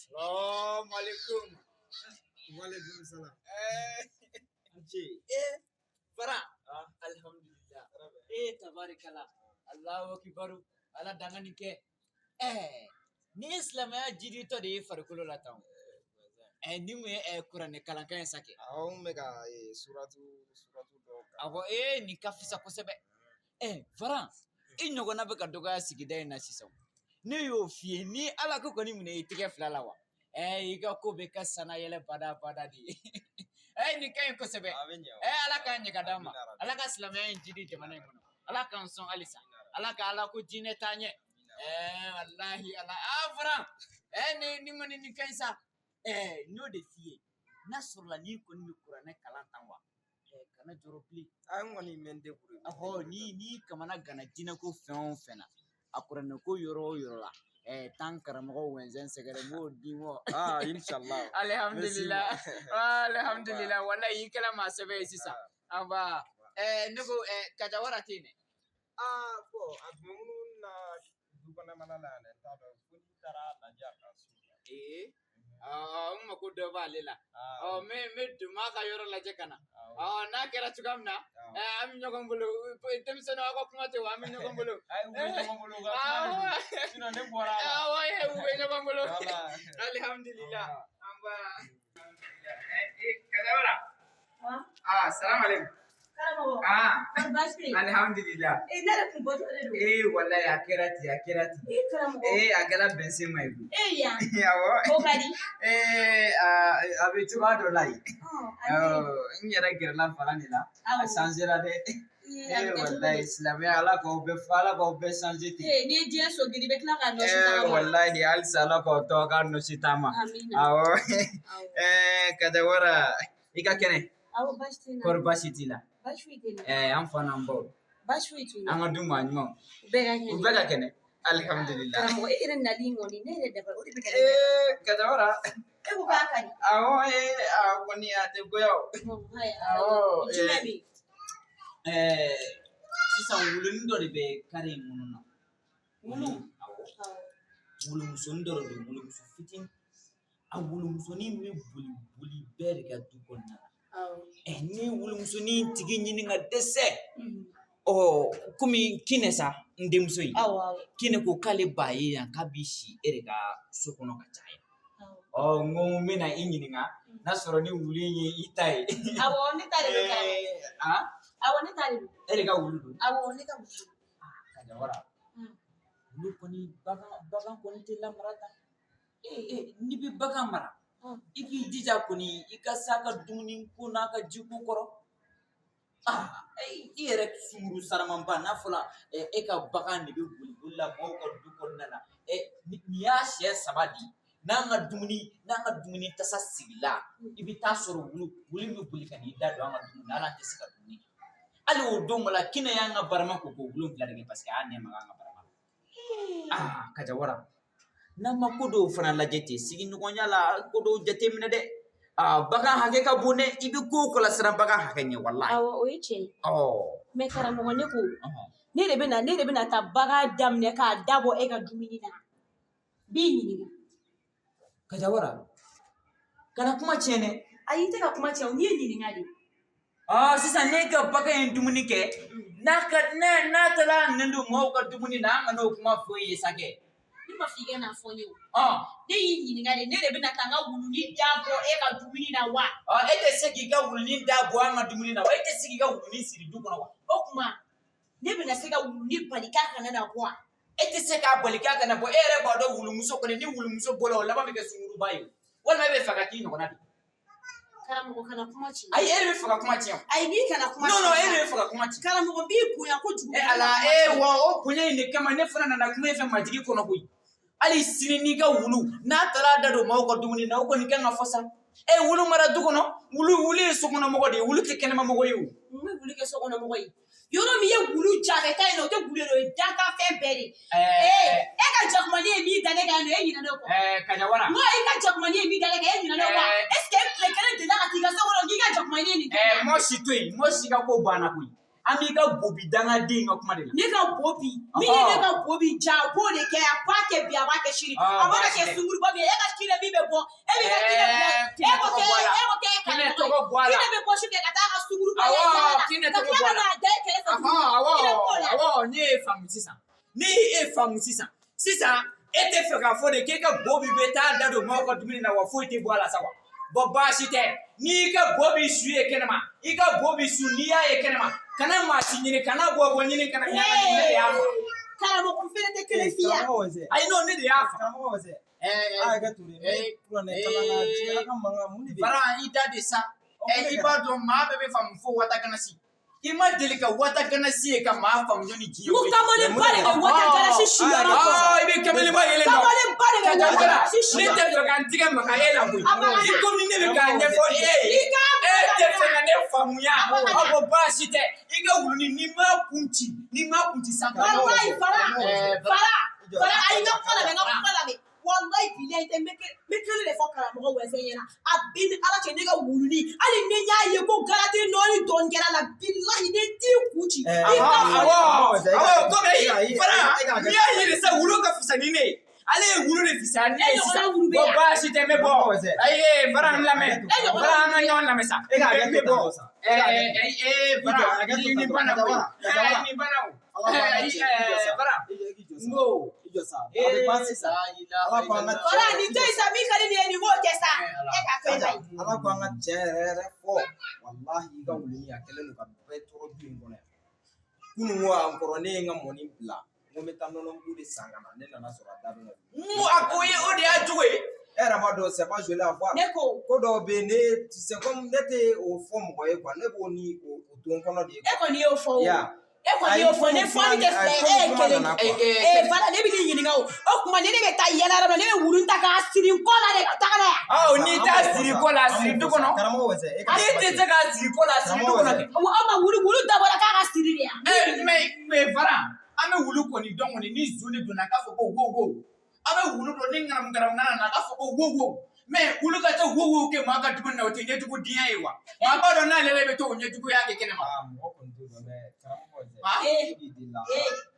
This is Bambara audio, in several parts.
Salamu alaikum. Waalaikum salam. Ce. Fara. Alhamdulillah. Tabarikala. Allahu akbaru. Ala danga nin kɛ. Ni ye silamɛya jiditɔ de ye farikolo la tan. Ni mun ye kuranɛ kalankan ye sa kɛ. Awɔ, n bɛ ka suratu dɔw kalan. A ko nin ka fisa kosɛbɛ. Fara, i ɲɔgɔnna bɛ ka dɔgɔya sigida in na sisan. Ne y'o f'i ye, ni Ala ko kɔni minɛ i tɛgɛ fila la wa. I ka ko bɛ kɛ sanna yɛlɛ bada bada de ye. Nin ka ɲi kosɛbɛ. A bɛ ɲɛ o. Ala k'a ɲɛ ka d'an ma. Amina rabi. Ala ka silamɛya in jidi jamana in kɔnɔ. Ala k'an sɔn halisa. Ala ka Ala ko diinɛ taa ɲɛ. Walahi Ala. Fara. Nin kɔni nin ka ɲi sa. N y'o de f'i ye. N'a sɔrɔla n'i kɔni bɛ kuranɛ kalan tan wa. Kana jɔrɔ bilen. An kɔni bɛ n débrouiller. Ɔhɔ, n'i kamana gana diinɛ ko fɛn o fɛn na, a kuranɛ ko yɔrɔ o yɔrɔ la, taa karamɔgɔ wɛnzɛn sɛgɛrɛ, n b'o d'i ma. Inshallah. Alhamdulillah. Alhamdulillah. Walahi i kɛra maa sɛbɛ ye sisan. Anba. Ne ko Kajawara tɛ yen dɛ. Bon, a tun bɛ minnu na du kɔnɔna la yan dɛ, n t'a dɔn fo n'i taara lajɛ a ka so. N mako dɔ b'ale la. N bɛ don m'a ka yɔrɔ lajɛ ka na. N'a kɛra cogoya min na, an bɛ ɲɔgɔn bolo. Denmisɛnninw, aw ka kuma tɛ wa, an bɛ ɲɔgɔn bolo. Ayi, u bɛ ɲɔgɔn bolo, u ka kuma de don. Sinon ne bɔra a la. Awɔ, u bɛ ɲɔgɔn bolo. Voilà. Alhamdulillah. Anba. Kajawara. Salam alaikum. Karamɔgɔ. Kɔri baasi tɛ yen? Alhamdulillah. Ne yɛrɛ kun bɔtɔ de don. Wallahi a kɛra ten, a kɛra ten. Karamɔgɔ. A kɛra bɛnsen ma ye koyi. Yan. Awɔ. O ka di. A bɛ cogoya dɔ la yen. N yɛrɛ gɛrɛla fara de la. A changera dɛ. A bɛ kɛ cogo Wallahi di? silamɛya, Ala k'aw bɛɛ Ala k'aw bɛɛ changer ten. N'i ye diɲɛ so giri, i bɛ tila k'a nɔsi tagama. Wallahi halisa Ala k'aw to aw ka nɔsi taama. Amina. Awɔ. Awɔ. Kajawara, i ka kɛnɛ. Awɔ, baasi tɛ n na. Kɔri baasi t'i la? Baasi foyi tɛ n na. An fa n'an baw. Baasi foyi t'u la. An ka du maa ɲumanw. U bɛɛ ka kɛnɛ. U bɛɛ ka kɛnɛ. Alhamdulillah. Karamɔgɔ, e yɛrɛ nali in kɔni, ne yɛrɛ dabali, o de bɛ ka ne Kajawara. E ko k'a ka di. Awɔ, a kɔni a tɛ goya o. Wallahi, Awɔ, jumɛn bɛ yen? Sisan wulunin dɔ de bɛ kare in kɔnɔ na. Wulu? Awɔ. Wulumusonin dɔ de don, wulumuso fitinin. A wulumusonin bɛ boli boli bɛɛ de ka du kɔnɔna la. Ni wulumusonin tigi ɲini ka dɛsɛ. Komi Kinɛ sa, n denmuso in. Awɔ, awɔ. Kinɛ ko k'ale b'a ye yan, k'a b'i si e de ka so kɔnɔ ka caya. N ko n bɛna i ɲininka n'a sɔrɔ ni wulu in ye i ta ye. Awɔ, ne ta de don karamɔgɔ. Awɔ, ne ta de don. E de ka wulu don? Awɔ, ne ka wulu don. Kajawara. Wulu kɔni, bagan kɔni tɛ lamara tan. N'i bɛ bagan mara, i k'i jija kɔni i ka s'a ka dumuni ko n'a ka jiko kɔrɔ. I yɛrɛ sunguru saramanba, n'a fɔra e ka bagan de bɛ boli boli la maaw ka du kɔnɔna na. Nin y'a siɲɛ 3 de ye. N'an ka dumuni, n'an ka dumuni tasa sigila, i bɛ taa sɔrɔ wulu bɛ boli ka n'i da don an ka dumuni na, hali an tɛ se ka dumuni kɛ. Hali o don la, Kinɛ y'an ka barama ko ko 7 de kɛ parce que a y'a nɛn maga an ka barama la. Kajawara, n'an ma ko dɔw fana lajɛ ten, sigiɲɔgɔnya la, ko dɔw jateminɛ dɛ. Bagan hakɛ ka bon dɛ, i bɛ ko o ko la siran bagan hakɛ ɲɛ walahi. Awɔ, o ye tiɲɛ ye. Mais karamɔgɔ, ne ko, ne de bɛna taa bagan daminɛ k'a dabɔ e ka dumuni na. N b'i ɲininka. Kajawara, kana kuma tiɲɛ dɛ. Ayi, i tɛ ka kuma tiɲɛ o, n'i ye ɲininka de. Sisan ne ka bagan ye dumuni kɛ, n'a taara nɛn don maaw ka dumuni na, an ka n'o kuma fɔ e ye sa kɛ. Ne ma f'i ka n'a fɔ ne o. Ne y'i ɲininka de, ne de bɛna taa n ka wulunin da bɔ e ka dumuni na wa? E tɛ se k'i ka wulunin da bɔ an ka dumuni na wa? E tɛ se k'i ka wulunin siri du kɔnɔ wa? O tuma, ne bɛna se ka wulunin bali k'a kana na bɔ wa? E tɛ se k'a bali k'a kana bɔ. E yɛrɛ b'a dɔn wulumuso kɔni, ni wulumuso bɔra, o laban bɛ kɛ sunguruba ye. Walima e bɛ fɛ ka k'i ɲɔgɔnna de. Karamɔgɔ, kana kuma tiɲɛ. Ayi, e de bɛ fɛ ka kuma tiɲɛ. Ayi, n'i kana kuma Non, non, tiɲɛ. e de bɛ fɛ ka kuma tiɲɛ. Karamɔgɔ, n b'i bonya kojugu. Ala, wa o bonya in de kama ne fana nana kuma e fɛ majigi kɔnɔ koyi. Hali sini n'i ka wulu n'a taara da don maaw ka dumuni na, o kɔni kan ka fɔ sa. Wulu mara du kɔnɔ, wulu ye sokɔnɔmɔgɔ de ye, wulu tɛ kɛnɛmamɔgɔ ye o. Mun bɛ wulu kɛ sokɔnɔmɔgɔ ye? Yɔrɔ min ye wulu ja ka taa yen nɔ, o tɛ wulu ye dɛ, o ye dantanfɛn bɛɛ de ye. E ka jakumani ye min da ne kan yan nɔ, e ɲinɛna o kɔ. Kajawara. N ko i ka jakumani ye min da ne kan, e ɲinɛna o kɔ. Est ce que e tile kelen delila ka t'i ka so kɔnɔ k'i ka jakumani ye nin kɛ? Mɔ si to yen, mɔ si ka ko banna koyi. An b'i ka bobi dangaden ka kuma de la. Ne ka bo bi, min ye ne ka bo bi ja, a b'o de kɛ. A b'a kɛ bi, a b'a kɛ sini, a mana kɛ sunguruba min ye, e ka kinɛ min bɛ bɔ, e b'i ka kinɛ bila, e ko k'e e ko k'e ye Kinɛ karamɔgɔ tɔgɔ bɔ a ye. la. Kinɛ bɛ bɔ sufɛ ka taa a ka sunguruba Awɔ, ye yaala la, kinɛ ka tɔgɔ tila bɔ ka a la. n'a da e kɛrɛfɛ tuguni. Awɔ, Kinɛ b'o la. awɔ, ne ye faamu sisan. Ne ye e faamu sisan. Sisan e tɛ fɛ k'a fɔ de k'e ka bo bi bɛ taa da don maaw ka dumuni na wa foyi tɛ bɔ a la sa wa? Bɔn baasi tɛ. N'i ka bo bi su ye kɛnɛma, i ka bo bi su n'i y'a ye kɛnɛma, kana maa si ɲini, kana bɔ bɔ ɲini, kana ɲagami, ne de y'a fɔ. Karamɔgɔ fɛnɛ tɛ kelen f'i ye. Karamɔgɔ Wɛsɛ. Ayi non, ne de y'a fɔ. Karamɔgɔ Wɛsɛ. A hakɛ to dɛ. Ne kuranɛ kalan na diɲɛ ka mankan mun de bɛ yen? Bara i da de sa. I b'a dɔn maa bɛɛ bɛ faamu fo wataganasi. I ma deli ka wataganasi ye ka maa faamu ɲɔni diɲɛ N ko wuli. kamalenba de bɛ wataganasi siyɔrɔ kɔ. I bɛ kamalenba yɛlɛ nɔ. Kamalenba de bɛ wataganasi Ne siyɔrɔ. tɛ fɛ ka n tigɛ maga e la koyi. A maga I komi ne bɛ k'a ɲɛfɔ e ye. I k'a E tɛ fɛ ka ne faamuya. A maga Aw ko baasi tɛ. I ka wulunin n'i m'a kun ci, n'i m'a kun ci sanfɛ. Walayi fara fara Jɔ. fara, ayi n ka kuma lamɛn, n ka kuma lamɛn. Walayi bilayi tɛ, n bɛ kelen de fɔ karamɔgɔ Wɛsɛ ɲɛna. A bɛ ni Ala cɛ, ne ka wulunin, hali ni n y'a ye ko garati nɔɔni dɔɔni kɛra la, bilahi ne t'i kun ci. I ka Awɔ, awɔ, komi fara n'i y'a ye de sa, wulu ka fisa ni ne ye. Ale ye wulu de fisaya ni ne ye sisan. E ɲɔgɔnna wulu bɛ Bon yan. baasi tɛ, n bɛ bɔ. Ayi fara n lamɛn. E ɲɔgɔnna Fara an ka ɲɔgɔn lamɛn sa. E ka hakɛ N bɛ to bɔ. tan tɔ sa. E ka hakɛ to. Fara I jɔ, hakɛ to ni tan tɔ. banna koyi. Kajawara, Kajawara. Ni banna o. Ala ko an ka cɛ, i jɔ sa. Fara. I jɔ, i jɔ sa. N ko. I jɔ sa. A bɛ ban sisan. Ala ko an ka cɛ. Fara nin to yen sa, min ka di nin ye nin k'o kɛ sa. E k'a to yen Kaja, ba ye. Ala ko an ka cɛ yɛrɛ yɛrɛ fɔ. Walahi i ka wulunin a kɛlen don ka bɛɛ tɔɔrɔ du in kɔnɔ yan. Kunun ko a n kɔrɔ ne ye n ka mɔni bila. N ko n bɛ taa nɔnɔmugu de san ka na. Ne nana sɔrɔ a da bɛ ka wuli. N ko a ko ye o de y'a jogo ye. E yɛrɛ b'a dɔn c'est pas joli à voir. Ne ko Ko dɔw bɛ yen ne c'est comme ne tɛ o fɔ mɔgɔ ye quoi. Ne b'o ni o to n kɔnɔ de ye. E kɔni y'o fɔ o. Ya. E kɔni y'o fɔ, ne fɔli tɛ filɛ e ye kelen ye. Ee Fara, ne bɛ n'i ɲininka o. O tuma ni ne bɛ taa yala yɔrɔ min na, ne bɛ wulu ta k'a siri n kɔ la de ka taga n'a ye. Aw n'i t'a siri kɔ la, a siri du kɔnɔ. Karamɔgɔ Wɛsɛ, e ka N'i tɛ se k'a siri kɔ la, a siri du kɔnɔ kɛ. Aw ma wulu wulu dabɔra k'a ka siri de yan. Mais fara an bɛ wulu kɔni dɔn kɔni, ni zon de donna a k'a fɔ ko wo wo. An bɛ wulu dɔn ni ŋanamu ŋanamu ŋana na a k'a fɔ ko wo wo. Mais wulu ka taa wo wo kɛ maa ka dumuni na, o tɛ ɲɛjugu diɲɛ ye wa? Maa b'a dɔn n'ale yɛrɛ bɛ to o ɲɛjuguya kɛ kɛnɛma. Aa mɔgɔ kɔni t'o dɔn mais karamɔgɔ Wɛsɛ. Ah. E b'i deli la.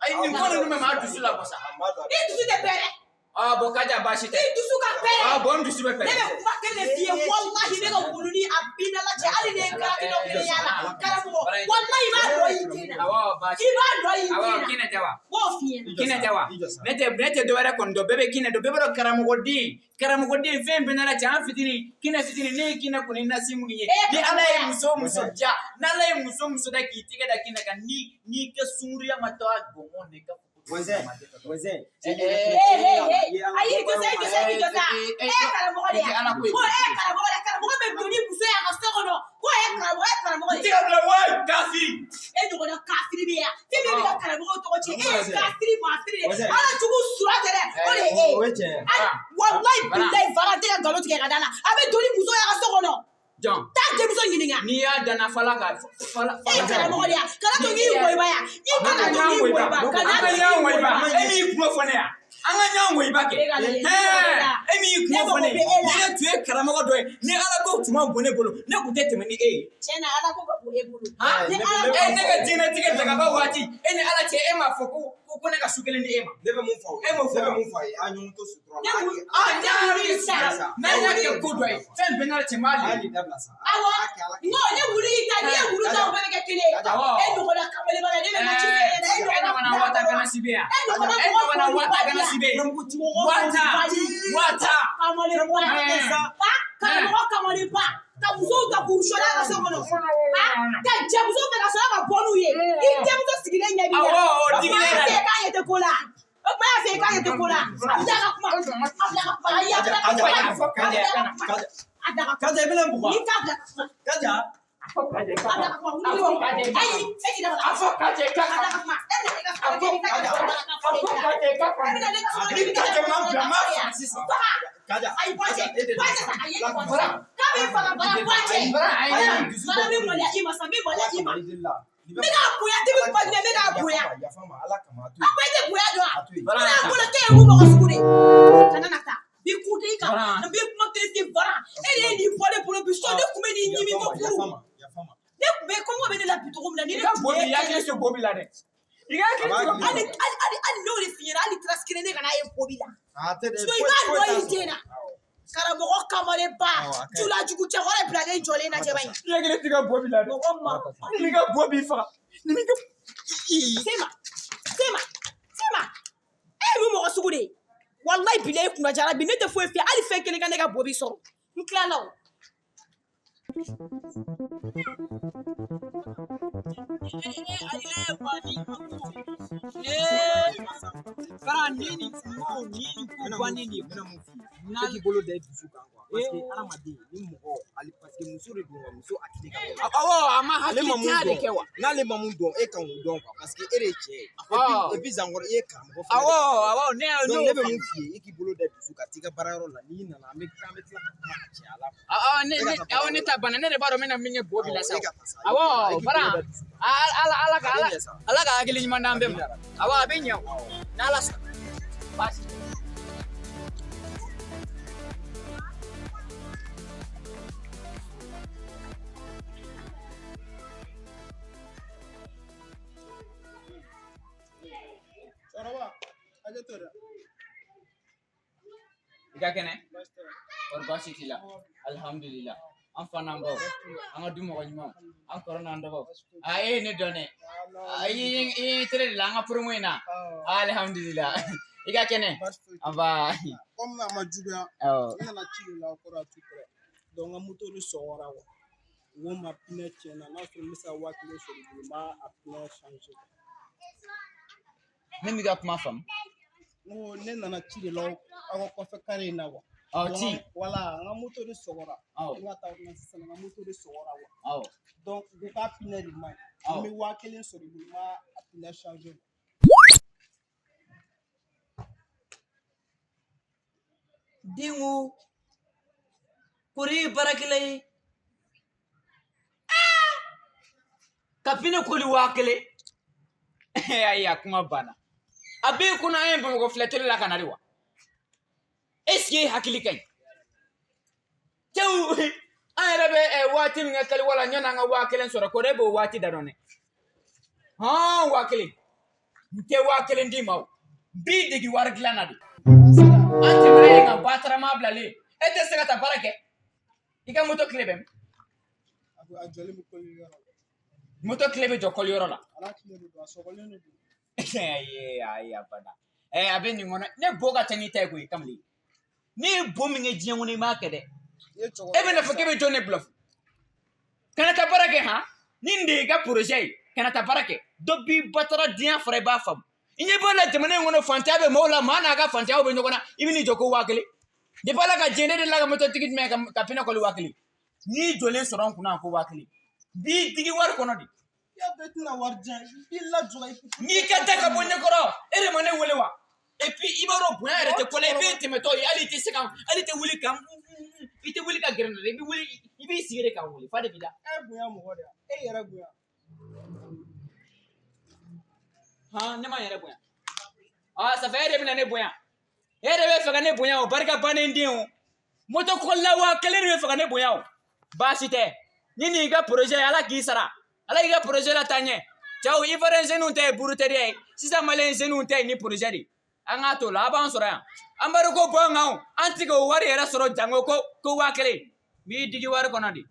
Ayi nin ko ninnu bɛ maa dusu labɔ sa. A ma dɔn. I dusu tɛ pɛrɛ. Ah bon Kaja baasi tɛ. I dusu ka pɛrɛ. Ah bon n dusu bɛ Ne pɛrɛ. bɛ kuma kelen de f'i ye, walahi ne ka wulunin a b'i n'Ala cɛ, hali ne ye garati dɔ kelen y'a la, karamɔgɔ, walahi i b'a dɔn i den na. Awɔ baasi. I b'a dɔn i Awɔ den na. kinɛ tɛ wa? N b'o f'i ɲɛna. Kinɛ tɛ wa? I jɔ sa. Ne tɛ dɔ wɛrɛ kɔni dɔn, bɛɛ bɛ kinɛ dɔn, bɛɛ b'a dɔn karamɔgɔden. Karamɔgɔden fɛn bɛɛ n'Ala cɛ, an fitinin, kinɛ fitinin, ne ye kinɛ kɔni nasi mun ye. Eh, Ni Ala ye muso o muso diya, n'Ala ye muso o muso da k'i tɛgɛ da kinɛ kan, ni n'i ka sunkuruya ma taa gɔngɔn de ka fɔ ko Wɛsɛ, Wɛsɛ. Ee ee ee, ayi i jɔ sa, i jɔ sa, i jɔ sa. E ye karamɔgɔ de ye. Ala ko ye. Ko e ye karamɔgɔ de ye, karamɔgɔ bɛ don ni muso ye a ka so kɔnɔ. Ko e ye karamɔgɔ, e ye karamɔgɔ de ye. Tigɛ bila wayi kafiri. E ɲɔgɔnna kafiri bɛ yan. Fɛn min bɛ ka karamɔgɔw tɔgɔ tiɲɛ, e ye kafiri maafiri de ye. Ala jugu sura tɛ dɛ, o de ye e ye. O ye tiɲɛ ye. Ayi, walayi bilayi Fara, n tɛ ka nkalon tigɛ ka da la. A bɛ don ni muso ye a ka so kɔnɔ. Jɔn. Taa denmuso ɲininka. N'i y'a danna fala ka fala. E ye karamɔgɔ de ye. Kana to k'i wɔyiba yan. I kana to k'i wɔyiba. Kana An to ka k'i ɲɔgɔn wɔyiba. wɔyiba. E m'i kuma fɔ ne yan. An ka ɲɔgɔn wɔyiba kɛ. E ka lajɛ. E m'i kuma Ne fɔ ne mago bɛ e la. Ni ne tun ye karamɔgɔ dɔ ye, ni Ala ko tun ma bon ne bolo, ne tun tɛ tɛmɛ ni e ye. Tiɲɛ na, Ala ko ka bon e bolo. Han? Ni Ala E ne ka diɲɛlatigɛ dagaba waati, e ni Ala cɛ, e m'a fɔ ko ne ka su kelen di e ma. Ne bɛ mun fɔ aw ye? E m'o fɔ Ne bɛ wa? mun fɔ aw ye? A ɲɔgɔn to sutura la. Ne wulu- Ah, n'a y'a wulu kɛ sa. n'an y'a kɛ ko dɔ ye, fɛn bɛɛ n'Ala cɛ n b'a A ye le. nin dabila sa. Awɔ. A kɛ Ala N ko ne wulu y'i ta, n'i ye wulu ta, o bɛɛ bɛ kɛ kelen ye. Awɔ. E ɲɔgɔnna kamalenba la, ne bɛ na ci f'e ɲɛna. E ɲɔgɔnna wata kana si bɛ yan. E ɲɔgɔnna E ɲɔgɔnna wata kana si bɛ yen. Wata. Wata. Kamalenba. Ha? Karamɔgɔ kamalenba. Ka musow ta k'u sɔrɔ a ka so kɔnɔ. Ha? Ka jɛ muso fɛ ka sɔrɔ ka bɔ n'u ye. I denmuso sigilen ɲɛ b'i la. Awɔ, o O digilen kuma y'a yɛrɛ. fɛ k'a ɲɛ tɛ ko la. O kuma y'a fɛ k'a ɲɛ tɛ ko la. A bila ka kuma. A bila ka kuma. Ayi, a bila ka kuma. Kaja, A bila ka kuma. Kaja, A bila ka kuma. Kaja, i bɛna n bugɔ. N'i t'a bila ka kuma. Kaja. A bila ka kuma. Wuli, wuli. Ayi, e k'i da bɔ. A fɔ Kaja i ka A bila ka kuma. E bɛna ne ka A fɔ so kɔnɔ, Kaja. A fɔ Kaja i ka e bɛna ne ka so kɔnɔ, Ni Kaja ma bila, n b'a faga sisan. Faga. Kaja. Ayi, bɔ cɛ. E de Bɔ cɛ sa. Ayi, e bɔ cɛ. Fara. K'a b'i faga, fara, bɔ cɛ. Fara, ayi. Fara, n bɛ maloya i ma sa, n bɛ maloya i ma. I deli la. N bɛ k'a bonya, depuis kuma jumɛn n bɛ k'a bonya. Yafa ma, Ala kama a to A yen. ko e tɛ bonya dɔn wa? A to yen. Ko ne ko k'e ye mun mɔgɔ sugu de ye? Kana na taa. N b'i kun i kan. Fara. N b'i kuma kelen f'i ye, fara. E de ye nin bɔ ne bolo bi sɔn, ne tun bɛ nin ɲimi ko Yafa kuru. ma, yafa ma. Ne tun bɛ kɔngɔ bɛ ne la bi cogo min na, ni I ne ka tun bo ye bi, i hakili bo b'i la dɛ. I ka hakili tigɛ. Hali hali hali hali n'o de f'i ɲɛna, hali trace kelen ne kana ye bobi la. A tɛ dɛ. Sinon i b'a nɔ y'i den na. Karamɔgɔ kamalenba, Awɔ, a ka ɲi. julajugu cɛkɔrɔ bilalen jɔlen na cɛba in. I hakili tigɛ bo b'i la dɛ. Mɔgɔ ma. Ni m'i ka bo b'i faga. Ni m'i ka. Sema, Sema, Sema. E ye mun mɔgɔ sugu de ye? Walayi bilayi kunna jara bi ne tɛ foyi f'i ye hali fɛn kelen ka ne ka bobi sɔrɔ. N tilala o. Fara ni nin ko ni nin ko bannen de ye. N bɛna mun f'i ye? E k'i bolo da i dusu kan quoi. Parce que hadamaden ni mɔgɔ hali parce que muso de don wa muso hakili ka bon. Awɔ, a ma Ale ma mun hakili de dɔn kɛ wa. N'ale ma mun dɔn e kan k'o dɔn quoi parce que e de ye cɛ ye. Ɔɔ. Et puis Zankɔrɔ i ye karamɔgɔ fana de Awɔ, ye. awɔ, ne y'o Donc ne bɛ faamu. mun f'i ye, i k'i bolo da i dusu kan t'i ka baarayɔrɔ la, n'i nana an bɛ tila ka kuma a cɛya la. Awɔ, ne E ka ne taa awɔ baarayɔrɔ ne la. ta banna, ne de b'a dɔn n bɛna min kɛ bo b'i la Awɔ, sa. e ka taa sa. Awɔ, E k'i Fara. bolo da i dusu kan. Ala ala ka A bɛ ala ɲɛ sa. ala ka hakili ɲuman d'an bɛɛ ma. Amina. Awɔ, a bɛ ɲɛ o. Awɔ. N'Ala sɔnna. Baasi tɛ. Cɛkɔrɔba, hakɛ to dɛ. I ka kɛnɛ? Baasi tɛ. Kɔri baasi t'i la? Alihamudulila. An fa n'an baw, an ka du mɔgɔ ɲumanw, an kɔrɔ n'an dɔgɔw. A e ye ne dɔn dɛ. A i ye i ye télé de la an ka promo in na. Alihamudulila. I ka kɛnɛ? Baasi foyi tɛ. Anba. Komi a ma juguya, Awɔ. n nana ci de la kɔrɔ a tu près. Donc n ka moto de sɔgɔra quoi. U ko n ma pneu tiɲɛna, n'a sɔrɔ n bɛ se ka 5000 sɔrɔ i bolo, n b'a a pneu changer. Ne m'i ka kuma faamu. N ko ne nana ci de la aw ka kɔfɛ kare in na quoi. Ɔ Donc, ci. Voilà, n ka moto de sɔgɔra. Awɔ. N ka taa ordonnance san, n ka moto de sɔgɔra quoi. Awɔ. Donc u ko k'a pneu de man ɲi. Awɔ. N bɛ 5000 sɔrɔ i bolo, n b'a a pneu changer. Den ko kori ye baarakɛla ye Ka pneu koli 5000. Ayi, a kuma banna. A b'e kunna an ye Bamakɔ filɛ télé la ka na de wa? Est ce que e hakili ka ɲi? Cɛw, an yɛrɛ bɛ waati min kɛ kaliwa la ɲɔni an ka 5000 sɔrɔ, kɔrɔ e b'o waati da dɔn dɛ. Hɔn, 5000. N tɛ 5000 d'i ma o. N b'i degi wari dilan na de. An tɛmɛna yen ka batarama bilalen. E tɛ se ka taa baara kɛ. I ka moto tile bɛ min? A jɔlen bɛ koli yɔrɔ la. Moto tile bɛ jɔ kɔliyɔrɔ la. A n'a tile de don, a sɔgɔlen de don. Ayi, ayi, a banna. A bɛ nin kɔnɔ. Ne bo ka ca n'i ta ye koyi, kamalen. Ne ye bo min kɛ diɲɛ kɔnɔ, i m'a kɛ dɛ. I ye cɛkɔrɔba E bɛna fɔ k'e bɛ jɔn de bluff? Kana taa baara kɛ han? Ni nin de y'i ka projet ye, kana taa baara kɛ. Dɔ b'i batara diɲɛ fara i b'a faamu. I ɲɛ b'a la jamana in kɔnɔ, fantanya bɛ maaw la, maa n'a ka fantanyaw bɛ ɲɔgɔn na, i bɛ n'i jɔ ko 5000. Depuis Ala ka diɲɛ, ne delila ka mototigi jumɛn ye ka pneu kɔli 5000. N'i jɔlen sɔrɔ n kunna ko 5000. N b'i digi wari kɔnɔ de. I y'a dɔn i tɛna wari di yan, i b'i lajɔ ka i N'i ka da ka bɔ ɲɛkɔrɔ, e de ma ne wele wa? Et puis i b'a dɔn bonya yɛrɛ tɛ ko la, i bɛ tɛmɛtɔ ye, hali i tɛ se ka, hali i tɛ wuli ka, i tɛ wuli ka gɛrɛ n na dɛ, i bɛ wuli, i b'i sigi de ka wuli, fa de b'i la. E bonya mɔgɔ de ya, e yɛrɛ bonya. Han, ne ma n yɛrɛ bonya. Ah, ça fait e de bɛna ne bonya. E de bɛ fɛ ka ne bonya o, barika bannen den o. Moto kɔlila 5000 de bɛ fɛ ka ne bonya o. Baasi tɛ. Ni nin y'i ka projet ye, Ala k'i sara. Ala k'i ka projet la taa ɲɛ. Cɛw, Ivoirien jeunes ta ye buruteriya ye. Sisan Malien jeunes ta ye ni projet de ye. An k'a to la, a b'an sɔrɔ yan. An bari ko bɔ an kan o. An ti k'o wari yɛrɛ sɔrɔ jango ko 5000. N b'i digi wari kɔnɔ de.